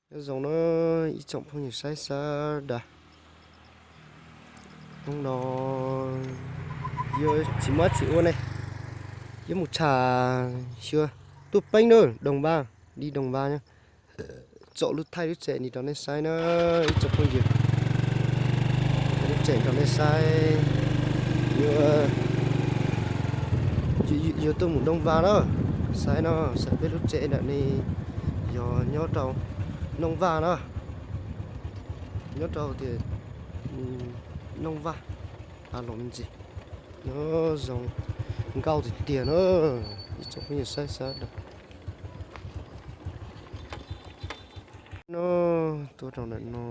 Nyob zoo na ib tsoom phooj ywg saib sawv daws, hnub no yuav tsis muaj tsis ua ne, yuav mus tsham xyuas Tuaj Peeb na, Doog Vaj, li Doog Vaj na. Tsom lub thaij lub tsev ni rau nej saib na ib tsoom phooj ywg. Lub tsev rau nej saib, yuav, yuav tuaj mus Doog Vaj na. Saib no, saib peb lub tsev ntawm ne yog nyob rau Doog Vaj na, nyob rau tias Doog Vaj, a los me ntsis, nyob zoo nkauj tiag tiag na ib tsoom phooj ywg saib sawv daws. No, tuaj rau ntawm no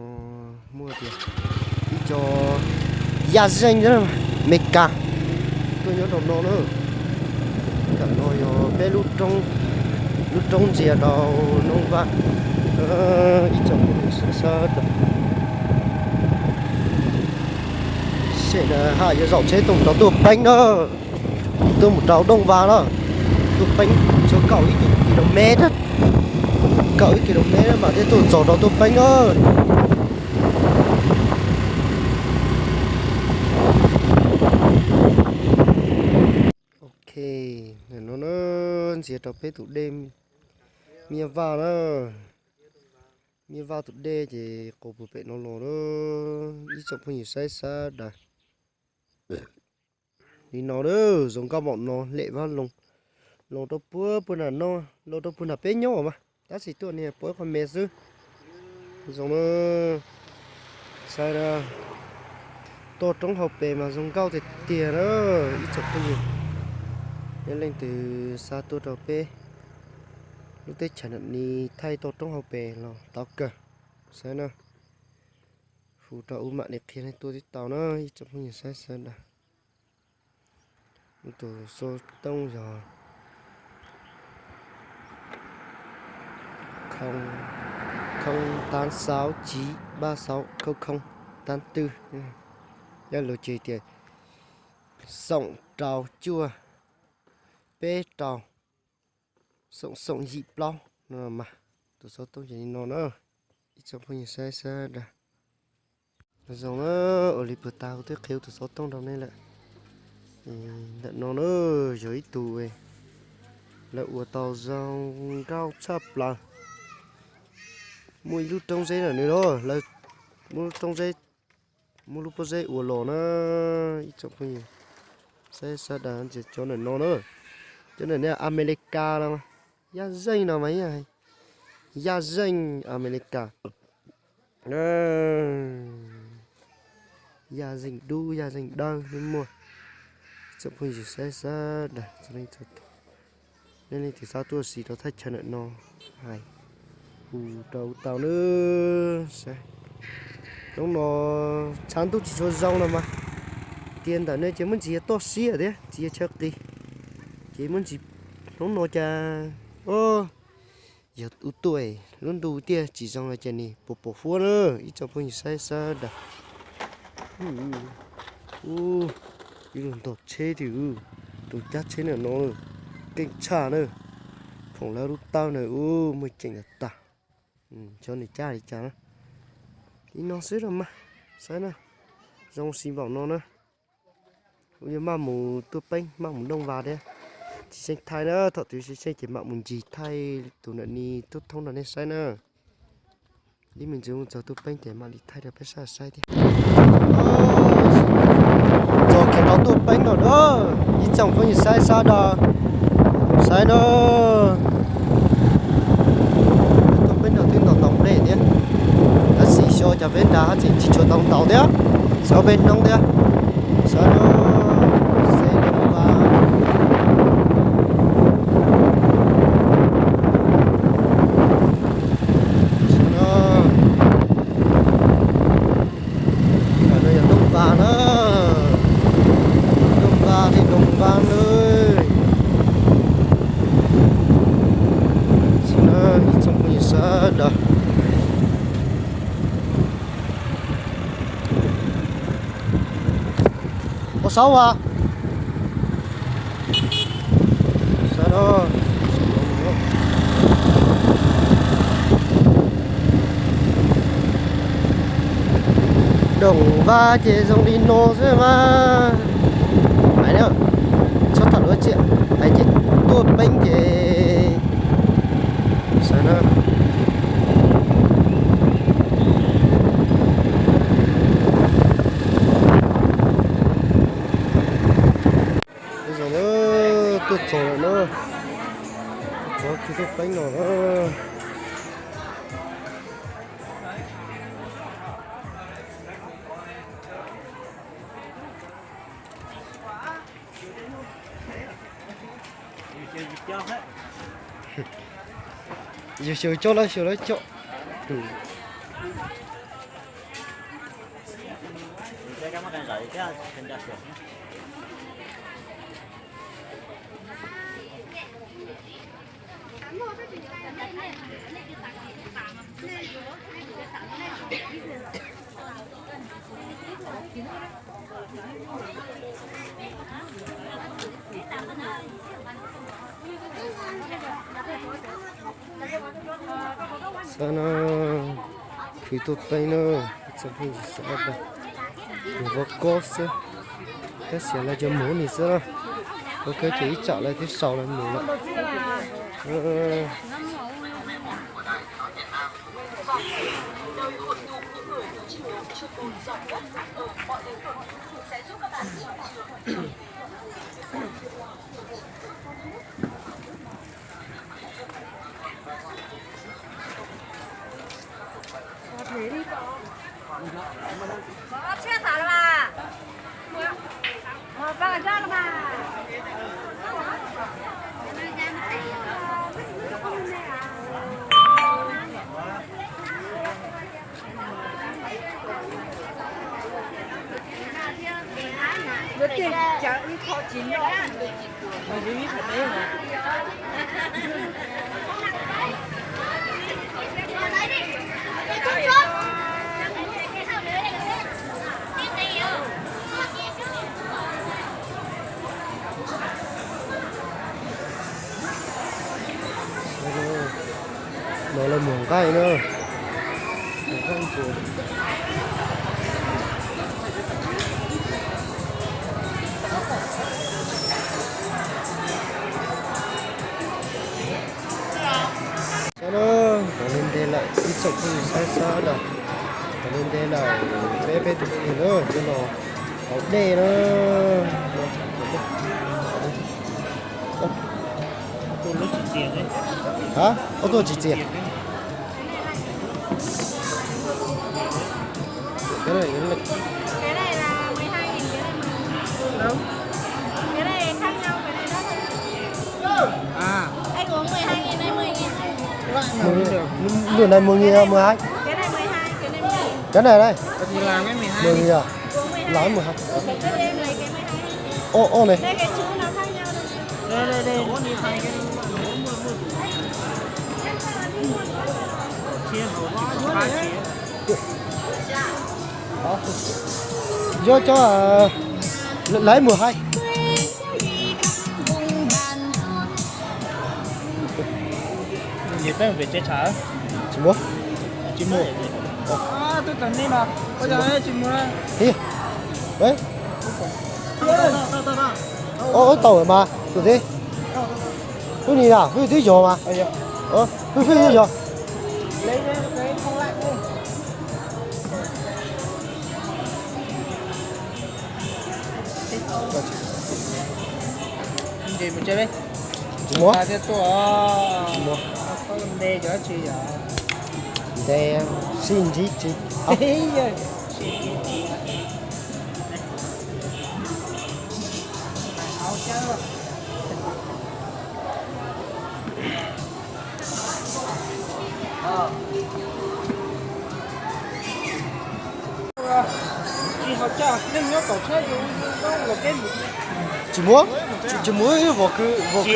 muaj tias ib co yaj zeej Meskas tuaj nyob rau no na. Ntawm no yog peb lub roob, lub roob ntsia rau Doog Vaj. Ib tsoom phooj ywg saib sawv daws, tam sim no haj yuav zaum tsheb tuaj mus rau Tuaj Peeb na, tuaj mus rau Doog Vaj na. Tuaj Peeb tshuav kaum ib kilómev, kaum ib kilómev mas thiaj tuaj txog rau Tuaj Peeb na. Ok, ntawm no na, ntsia rau peb tus dej Miaj Vaj na. Miaj Vaj tus dej ces quas puag pem no los na, ib tsoom phooj ywg saib sawv daws. Li no na, zoo nkauj npaum no, lem vaj loog, loog rau puag puag nram no, loog rau puag nram peb nyob mas, tab sis tuaj niag puag qhov me xwb. Zoo na, saib na, toj roob hauv pes mas zoo nkauj tiag tiag na ib tsoom phooj ywg. Yog leej twg xav tuaj rau peb lub teb chaws ntawm ni thaij toj roob hauv pes los tau kawg. Saib na, hu rau wb mam li qhia nej tuaj tib tau na ib tsoom phooj ywg saib sawv daws. Tus xov tooj yog không tám sáu chín ba sáu không không tám tư. Yog lus Nplog tias xoom rau cuaj peb rau xoom xoom yim plaub no mas. Tus xov tooj ces li no na, ib tsoom phooj ywg saib sawv daws. Zoo na, ua li puag ta kuv twb qhia tus xov tooj rau nej lawm. Ntawm no na, yog ib tug lawv ua tau zoo nkauj tshaj plaws. Muaj ib lub roob zeb ntawm nws na, lawv muab lub roob zeb, muab lub pob zeb ua los na, ib tsoom phooj ywg saib sawv daws. Cov ntawm no na, cov ntawm no Amelikas los, yaj zeej no mas, yaj zeej Amelikas. Yaj zeej dub yaj zeej dawb twb muaj. Tsoom phooj ywg saib sawv daws, nej leej twg xav tuaj si rau thaj chaw ntawm no, hais hu rau tau nawb. Hnub no tshav ntuj tsis tshua zoo no mas, tias ntawm no ces muaj ntsis yog toj siab thiab tsis yog chaw qis, ces muaj ntsis. Hnub no cas, o, yog ua tuaj lub ntuj tiaj tsis zoo no ces nim pos pos huab na, ib tsoom phooj ywg saib sawv daws. Ib lub ntog tsheb twb, tus cab tsheb ntawm no keej tshaj na, phoom lawv lub tawb na, muaj ceem tag. Xyov nws cab li cas na. Li no xwb los mas, saib na, zoo si npaum no na. Kuv yuav maj mus Tuaj Peeb, maj mus Dooj Vas thiab. Tsis xyeej thaij na, thaum twg xyeej xyeej ces mam mus ncig thaij tus ntawm ni thoob thoob rau nej saib na. Ib me ntsis txog Tuaj Peeb ces mam li thaij rau peb sawv daws saib thiab. Txog kiag rau Tuaj Peeb no na, ib tsoom phooj ywg saib sawv daws, saib na. Tuaj Peeb no twb ntaus ntaus nplej thiab, tab sis xyov cas peb nrad haj tseem tsis tshua tau ntaus thiab, xyov peb hnub thiab. Saib na, xeb Dooj Vas. Ntawm no yog Dooj Vas na, Dooj Vas thiab Dooj Vas na. Ib tsoom phooj ywg sawv daws, ua saub as, sawv daws. Doom Vaj ces zoo li no xwb mas. Hais na, txhob tham lus tsiaj, hais ces tuaj peeb ces saib na. Tuaj txog lawm na, tuaj txog khi tuaj peeb no na. Yus xyaw coj lawm, xyaw lawm coj. Saib na, khwv tuaj peeb na, ib tsoom phooj ywg sawv daws, nws vov kob xwb, tab sis lawv cov mus nim xwb na, ua kawg ces ib tsam lawv twb sau lawv mus lawm. No lawv mus nqaij na. Saib na, tau li ntev lawm ib tsoom phooj ywg sawv daws, tau li ntev lawm peb peb tus phooj ywg na, coj los haus dej na. Ob tug tsis txias. Lub này mười nghìn à, mười hai? Cái này đây. Mười nghìn à? Làm mười hai. Ô, ô này. Yog cov lawv mus hais. Tsis muaj. Tsis muaj. Ua tau mas tus twg. Wb ni na, wb twb yog mas. Wb, wb twb yog. Tsis muaj. Ntev sib ntsib tsis. Tsis muaj, tsis muaj, wb vos khw, vos khw,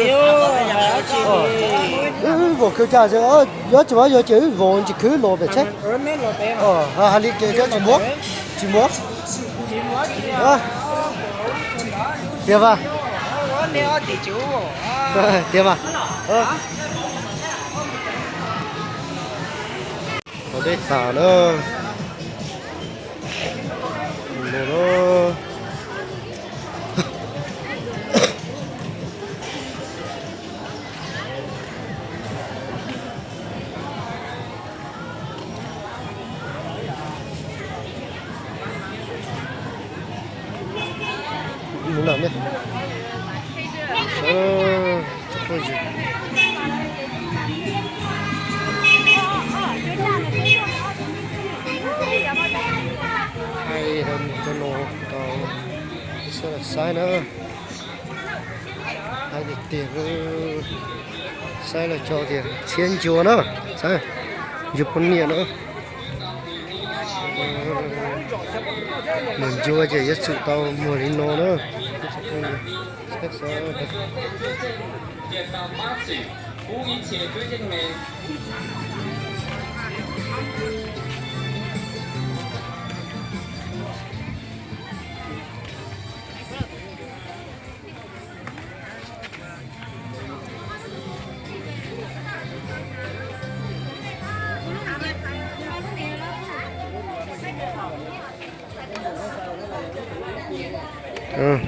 wb vos khw cas, yog tsis muaj yog ces wb vos ntsis khwb los pem tsheb. Hais li ces cov tsis muaj, tsis muaj. Tiag mas. Tiag mas. Haus dej tas na. Mus lawm. Mus nram ne. Hais rau no rau sawv daws saib na. Hais tiag tiag, saib los tso tias txhiab ncua na, saib, ncua poj niam na. Mus ncua ces yuav tsum tau muag li no na.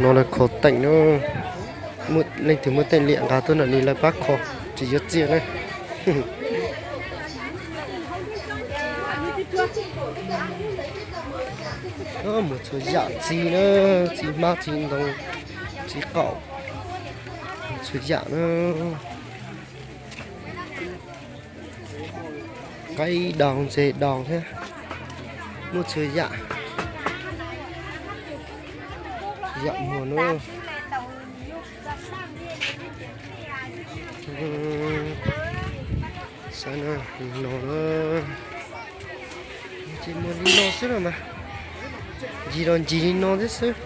No lawv kho teem no, leej twg muaj teem liam nqa tuaj nram li lawv pab kho, tsis yuav txiaj na. Muaj txhua yam txiv na, txiv hmab txiv ntoo, txiv qaum, txhua yam na. Qaib daus ntses daus thiab, muaj txhua yam, txhua yam muag na. Saib no, no, ces muag li no xwb no mas, ncig los ncig li no thiab xwb.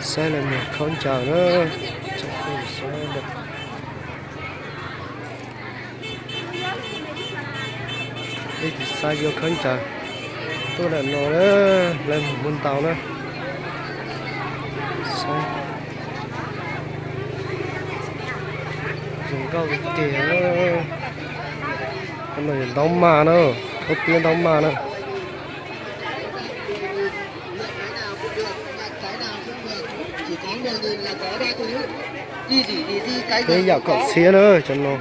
Saib lawv mus khaub ncaws na. Ib tis xav yuav khaub ncaws tuaj lawm no na, lawv mus muag ntaus na. Zoo nkauj tiag tiag. Qhov no yog ntaub mas na, khaub tiab ntaub mas na. Peb yam kom txhiab na cov no.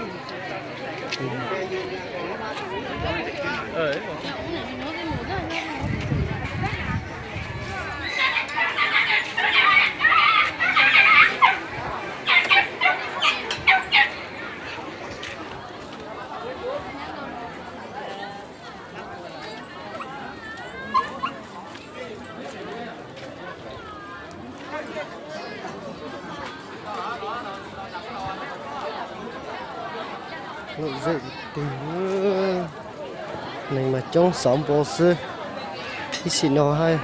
Lom zem tiag, neeg mas coob xov npo xwb. Ib sim no hais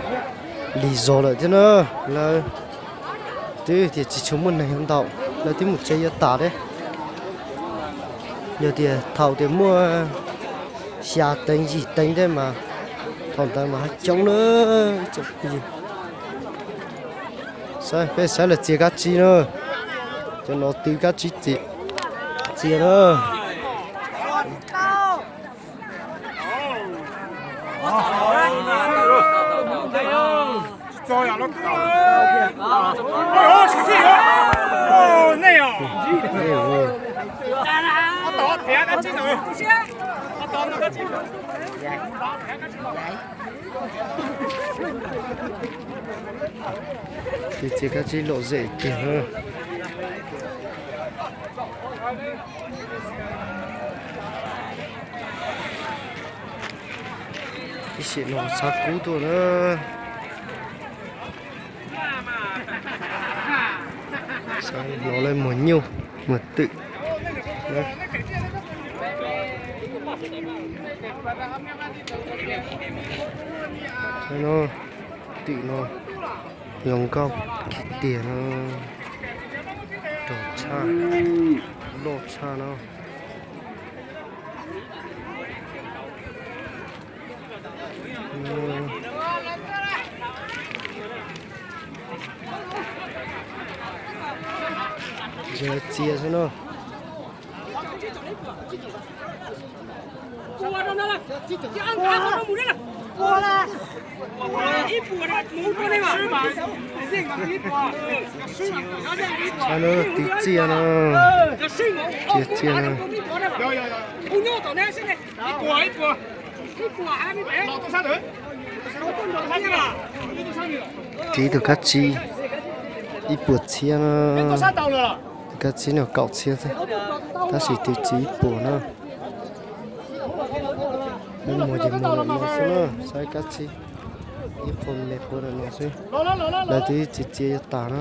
lig zog lawm thiab na, lawv twb tias tsis tshua muaj neeg ntau, lawv twb mus tsev yuav tas thiab. Yog tias thaum tias muaj xya teev yim teev thiab mas thaum ntawd mas haj coob na. Peb saib lawv txiav kab tsib na, cov no tw kab tsib txiav na. Txiav kab tsib lom zem tiag na. Ib sim no txhob kub tuaj na. Xav no lawv muag nyuj muag twm. Xav no, twm no zoo nkauj kiag tiag no. Rog tshaj, loj tshaj no. Txias xwb no. Txias no, tiv txias no. Txias txias no. Tiv tus kab tsib ib puas txhiab no. Tus kab tsib no kaum txhiab xwb, tab sis tiv txias ib puas no. Muag ces muag no xwb na, saib kab tsib ib qho me qho no xwb. Lawv twb txias txias yuav tas no.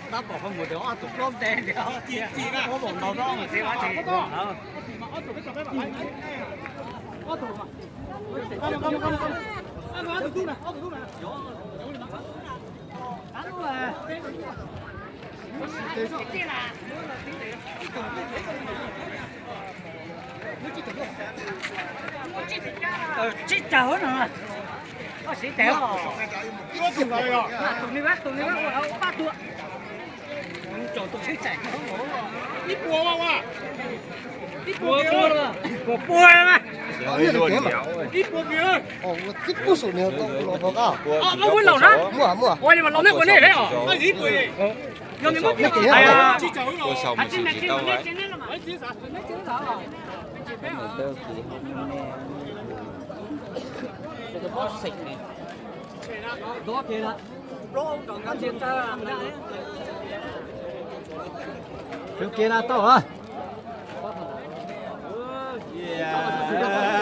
Tab tom qhov muag tias ob tug plaub ntes tias ob tug plaub ntes tias. Tsib caug no. Tus ni, tus ni, tus ni, tus ni. Ib puas, ib puas, ib puas, ib puas.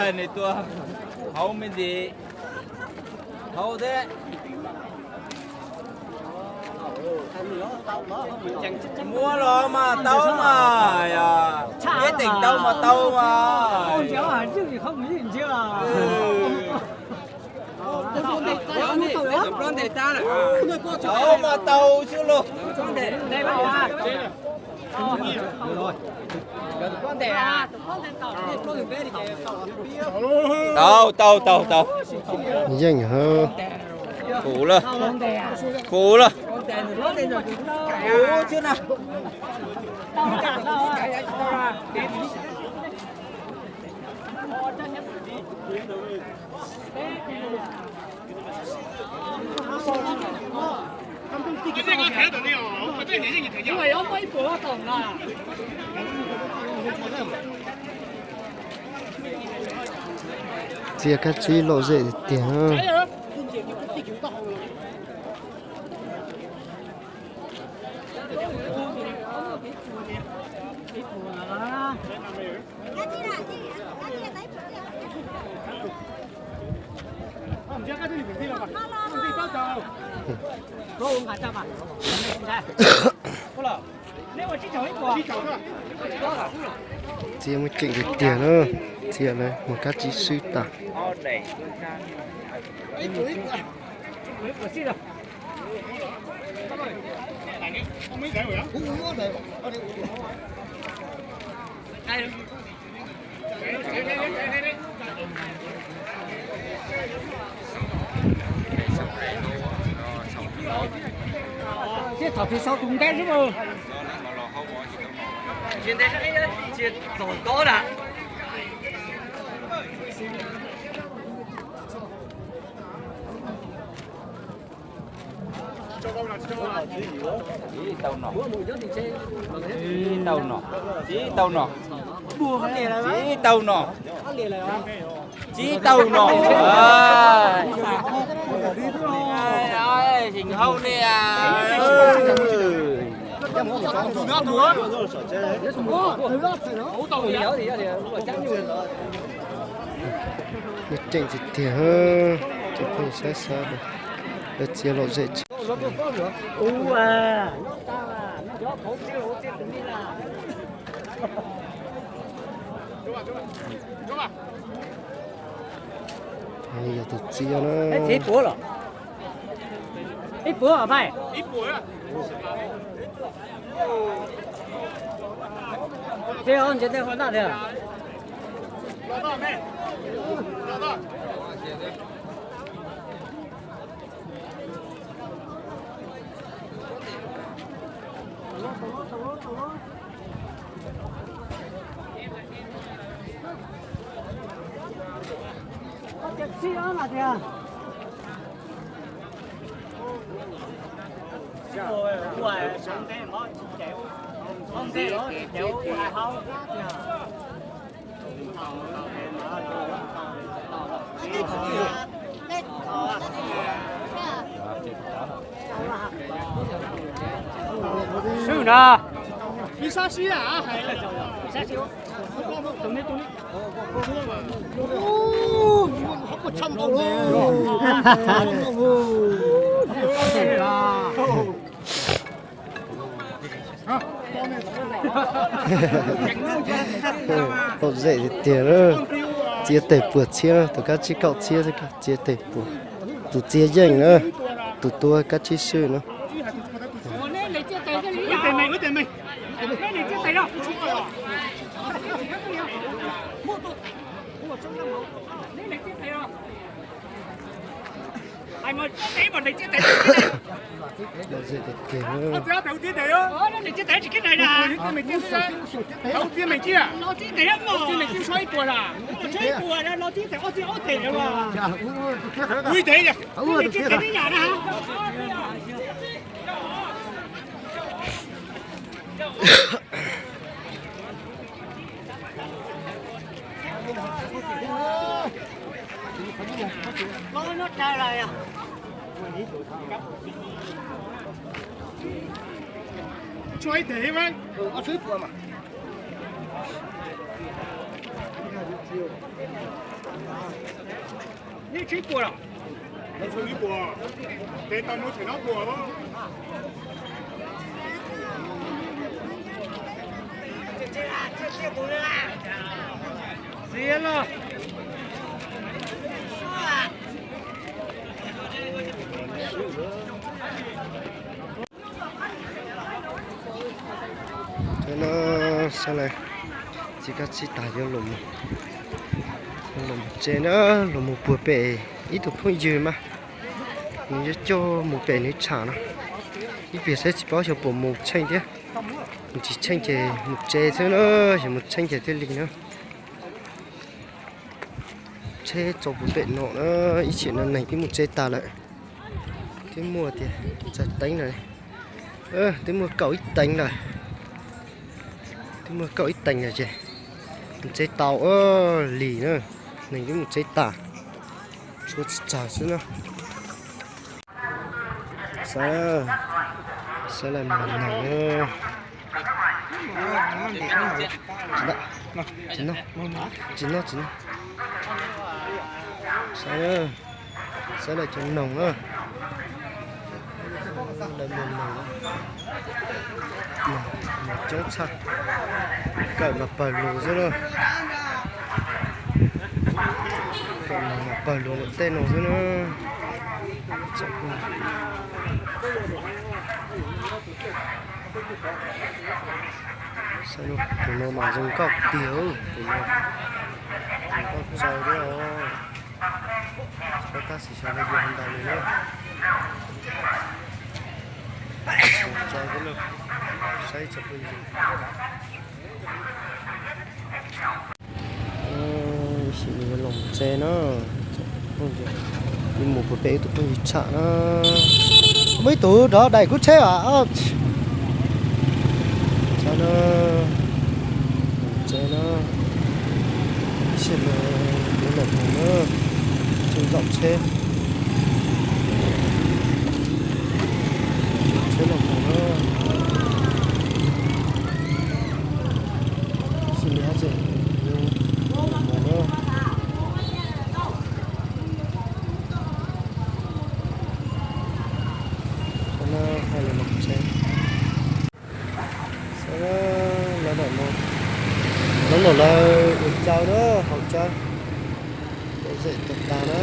Nws tuaj hauv me ntsis, hauv thiab. Muab los mas tau mas, yog ib teem tau mas tau mas. Tau mas tau xwb lauj. Tau, tau, tau, tau. Yeej, fuv lawm, fuv lawm. Txias kab tsib lom zem tiag tiag. Txias muaj ceem tiag tiag na, txias lawv mus kab tsib swb tas. Thiaj thaum tsis sau tus nqaij xwb mas. Tsis ntev, tsis txog nto na. Tsis tau no. Tsis tau no. Tsis tau no. Tsis tau no. Tsis tau no. Tseem hau ne. Muaj ceem tiag tiag, cov phooj ywg saib xav, lawv txias lom zem tsis. Yog tus txiv na. Ib puas hos phais? Txiv os, ntshe tej hua ntaj tiag. Swb na. Tau zem tiag tiag na. Txiav tes puas txhiab, tus kab tsib kaum txhiab xwb, txiav tes puas. Tus txiav yeej na, tus tuag kab tsib swb na. Lom zem tiag tiag na. Ib puas los? Ib puas, tes tau mus tshem no puas. Txiv los. Txawm no sab lawm, txiv kab tsib tas yuav los, los mus tsev na, los mus puag pem ib tug phooj ywg mas nws yuav coj mus pem nws tsham no. Ib pliag saib tsis paub xyov puas mus tsheej thiab. Nws tsis tsheej ces mus tsev xwb na, yog mus tsheej ces thiaj li na. Tsheb tso puag pem no na, ib sim no neeg twb mus tsev tas lawm. Twb muaj tias tsawg teev lawm, twb muaj kaum ib teev lawm. Twb muaj kaum ib teev lawm ces mus tsev tau lim na, neeg twb mus tsev tas, tshuav tsis tsawg xwb na. Saib, saib lawv mus noog. Tsis noj, tsis noj, tsis noj. Saib, saib lawv cov noog na. Lawv mus noog, noog coob tshaj. Kawm mas pawg lug xwb na. Kawm mas pawg lug tej no xwb na. Saib tus no mas zoo nkauj tiag, tus no zoo nkauj tshaj thiab os. Tsis paub tab sis xyov yog ntau li na. Zoo nkauj tshaj thiab, saib tsoom phooj ywg. Sim no yuav los tsev na, phooj ywg, mus puag pem ib tug phooj ywg tsham na. Muaj ib tug rov daim kuv tsheb as. Tsev na, sim no yuav los mus na, tseem zaum tsheb, tsheb los mus na. Sim no tseem mus na. Los mus tsev. Lawv ntawm no, lawv ntawm lawv ua cawv na, haus cawv, cawv zem tag tag na.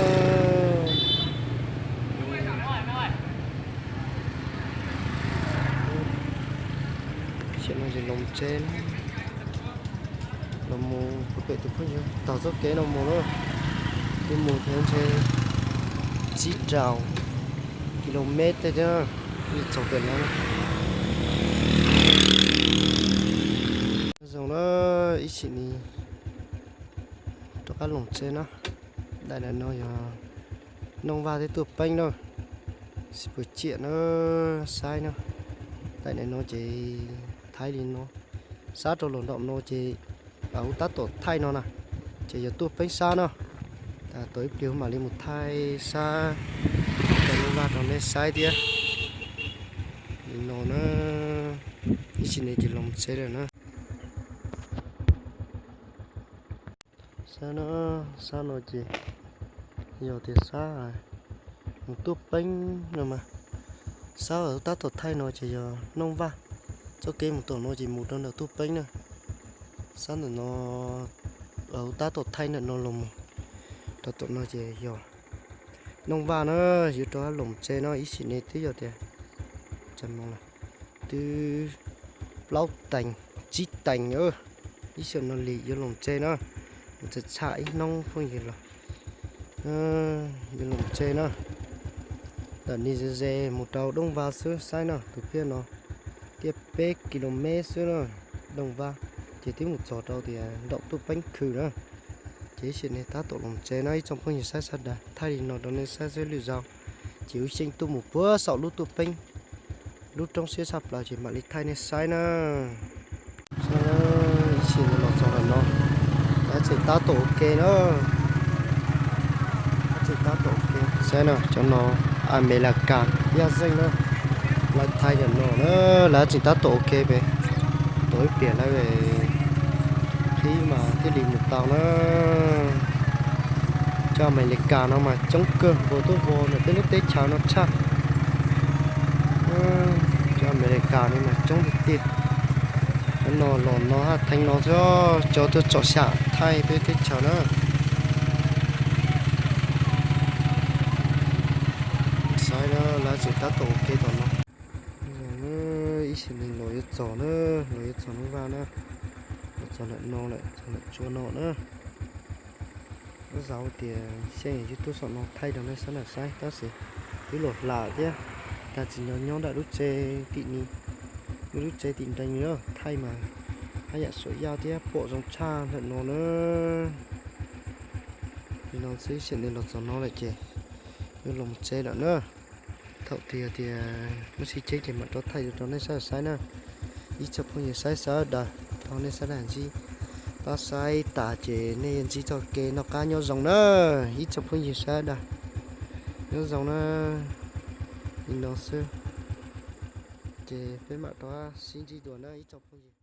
Tam no ces los tsev na, los mus pem tus phooj ywg taug txoj kev no mus na, twb mus thiab ntshe tsib rau kilomev thiab li txog pem no. Zoo na, ib sim no rov qab los tsev na. Daim ntawm no yog Nooj Vaj thiab Tuaj Peeb na, xib pwg ciam na, saib na. Daim ntawm no ces thaij li no, sab rau los nraum no ces lawv tab tom thaij no na, ces yog Tuaj Peeb sab na. Tos ib pliag mam li mus thaij sab rau Nooj Vaj rau nej saib thiab. Li no na, ib sim no ces los tsev lawm na. Sab no, sab no ces yog tias sab mus Tuaj Peeb no mas, sab uas tab tom thaij no ces yog Nooj Vaj. Txoj kev mus tom no ces mus rau ntawm Tuaj Peeb na. Sab ntawm no, tab tom thaij ntawm no los mus rau tom no ces yog Nooj Vaj na. Yuav rov los tsev no, ib sim no twb yog tias twb plaub teev, tsib teev, ib sim no li yuav los tsev na. Mus txham txham ib hnub phooj ywg los yuav los tsev na. Ntawm no ze ze mus rau Dooj Vaj xwb, saib no tus phiaj no, tiaj peb kilomev xwb na, Dooj Vaj, ces twb mus txog rau tias nraum Tuaj Peeb khw na. Ces ib sim no tab tom los tsev no ib tsoom phooj ywg saib sawv daws, thaij li no rau nej saib xwb, lwm zaus ces wb yeej tuaj mus puag saum lub Tuaj Peeb, lub roob siab tshaj plaws ces mam li thaij nej saib na. Ib sim no los txog ntawm no, lawv tseem tab tom ua ke na. Lawv tseem tab tom ua ke, saib no, cov no Amelikas yaj zeej na, lawv thaij ntawm no na, lawv tseem tab tom ua ke pem, tos ib pliag lawv qhib mas thiaj li mus tau na. Cov Amelikas no mas coob kawg nkaus, tuaj vog ntawm peb lub teb chaws no tshaj. Cov Amelikas no mas coob tiag tiag. Cov no los no haj theej no xwb, cov tuaj tsom xyam thaij peb teb chaws na. Saib na, lawv tseem tab tom ua ke tom no. Ib sim no los yuav txog na, los yuav txog Nooj Vaj na, los txog ntawm no lawm, txog ntawm tsua no na. Ib zaug tias xyeej yus tuaj saum no thaij rau nej sawv daws saib tab sis twb los hla thiab, tag tsis nco nyob nram lub tsev tim ni, muaj lub tsev tim nrees li na, thaij mas haj yam suam yaj thiab pom zoo tshaj ntawm no na. Li no xwb, ib sim no los txog no lawm ces yuav los tsev lawm na. Thaum twg tias muaj sib ceeb ces mam rov thaij rau nej sawv daws saib na. Ib tsoom phooj ywg saib sawv daws, thov nej sawv daws ntsib, pab saib tas ces nej yuav ntsib txoj kev noj qab nyob zoo na. Ib tsoom phooj ywg sawv daws, nyob zoo na. Li no xwb, ces peb mam rov sib ntsib dua na ib tsoom phooj ywg.